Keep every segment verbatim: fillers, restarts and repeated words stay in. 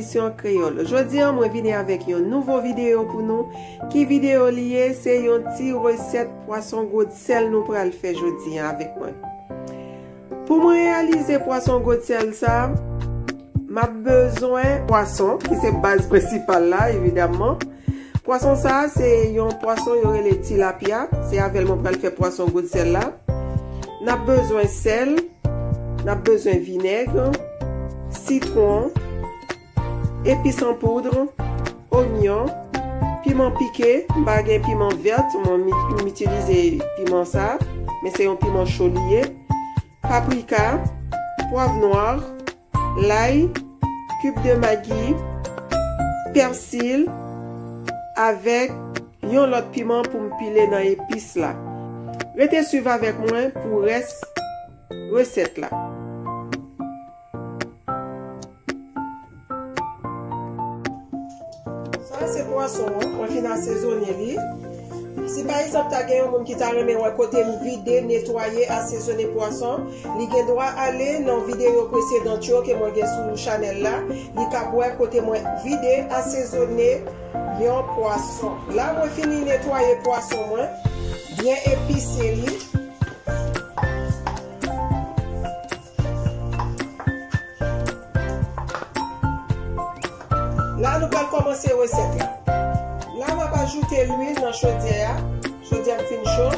Syon Kreyòl. Jodi a, mwen vini avèk yon nouvo videyo pou nou. Ki videyo li ye? Se yon ti resèt pwason gwodsèl nou pral fè jodi a avèk mwen. Pou mwen reyalize pwason gwodsèl sa, m ap bezwen pwason, ki se baz prensipal la, evidamman. Pwason sa, se yon pwason yo rele tilapya. Se avè l mwen pral fè pwason gwodsèl la. N ap bezwen sèl, n ap bezwen vinèg, sitwon, epis an poud, onyon, piman pike. M pa gen piman vèt, mwen m, m itilize piman sa, men se yon piman cho li ye. Paprika, pwav nwa, lay, kib de magi, pèsil, avèk yon lòt piman pou m pile nan epis la. Rete swiv avèk mwen pou rès resèt la. Sa se pwason an, mwen fin asezone li. Si pa egzanp ta gen yon moun ki ta renmen wè kote m vide, netwaye, asezone pwason, li gen dwa ale nan videyo presedan yo ke mwen gen sou chanèl la. Li kab wè kote mwen vide, asezone yon pwason. La mwen fini netwaye pwason mwen, byen epise li. La nou pral kòmanse resèt la. La m ap ajoute lwil nan chodyè a. Chodyè m fin cho.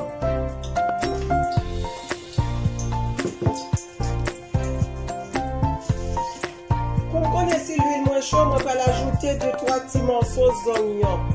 Pou m konnen si lwil mwen cho, mwen pral ajoute de twa ti mòso zonyon.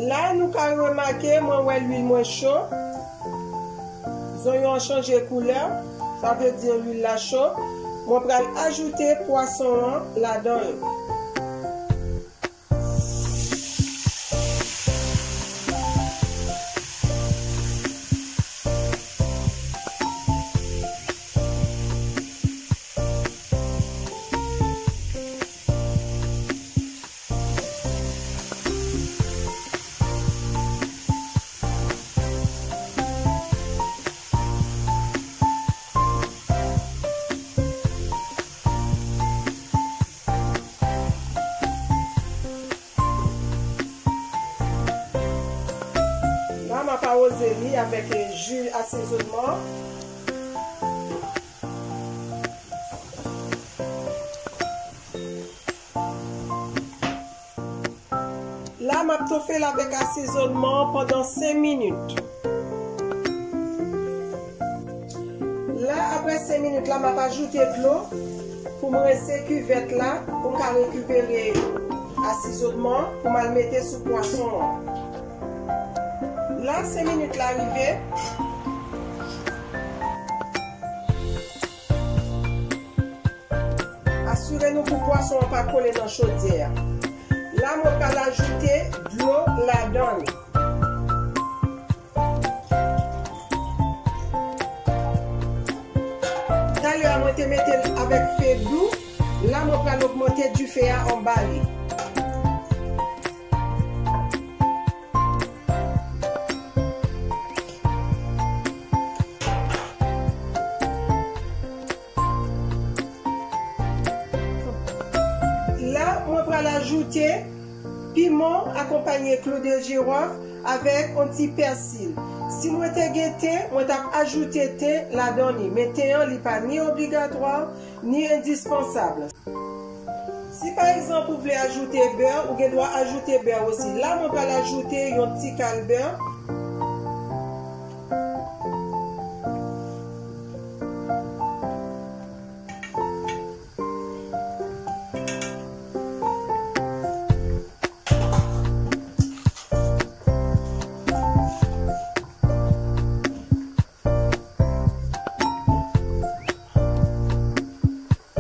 La nou ka remake, mwen wè lwil mwen cho. Zonyon an chanje koulè, sa vle di lwil la cho. Mwen pral ajoute pwason an ladan l. La, m ap awoze li avèk ji asezonman. La, m ap tofe l avèk asezonman an pandan senk minit. La, apre senk minit la, m ap ajoute dlo pou m rense kivèt la, pou m ka rekipere asezonman pou m al mete sou pwason an. La, senk minit la rive. Asire nou pou pwason an pa kole nan chodyè a. La, mwen pral ajoute dlo ladan l. Talè a, mwen te mete l avèk fe dou. La, mwen pral ogmante dife a anba li. La, mwen pral ajoute piman akonpanye klou de jiwòf avèk yon ti pèsil. Si mwen te gen ten, mwen t ap ajoute ten ladan li, men ten an, li pa ni obligatwa, ni endispansab. Si pa egzanp ou vle ajoute bè, ou gen dwa ajoute bè osi. La, mwen pral ajoute yon ti kal bè.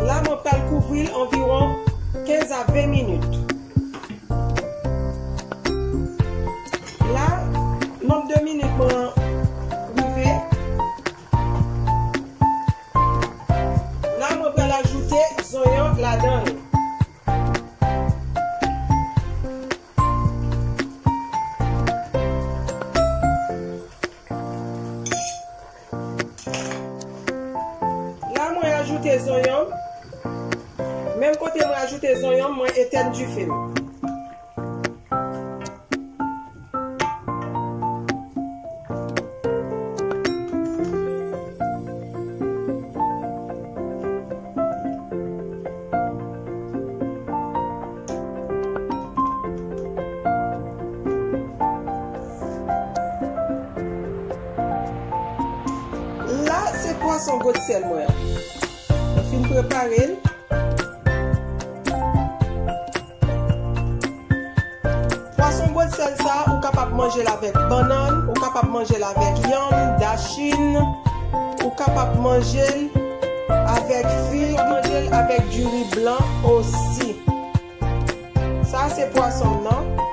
La, mwen pral kouvri l anviwon kenz a ven minit. ajoute zonyon ladan l. La, mwen ajoute zonyon m. Menm kote mwen ajoute zonyon m, mwen etèn dife m. La, se pwason gwòt sèl mwen an. Mwen fin prepare l. Pwason gwòt sèl sa, ou kapab manje l avèk bannann, ou kapab manje l avèk yanm, dachin, ou kapab manje l avèk fig, manje l avèk diri blan osi. Sa se pwason m nan.